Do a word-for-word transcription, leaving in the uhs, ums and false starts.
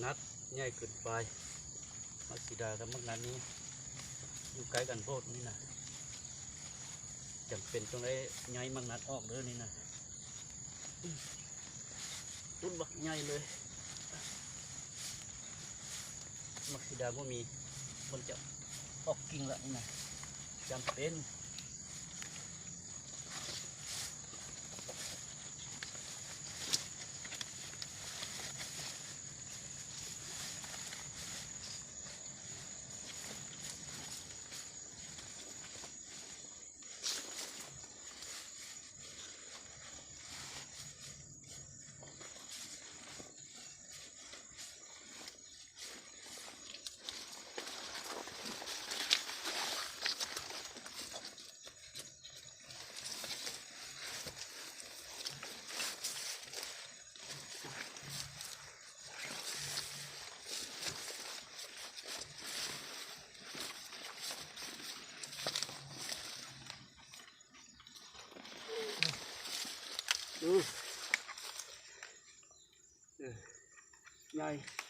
นัดใหญ่เกินไป มักสีดากับมักนัดนี้ อยู่ใกล้กันโพดนี่นะ จำเป็นต้องได้ย้ายมักนัดออกเด้อนี่นะ ต้นบักใหญ่เลย มักสีดาบ่มี มันจะออกกิ่งละนี่นะ จำเป็น อือ เออ ใหญ่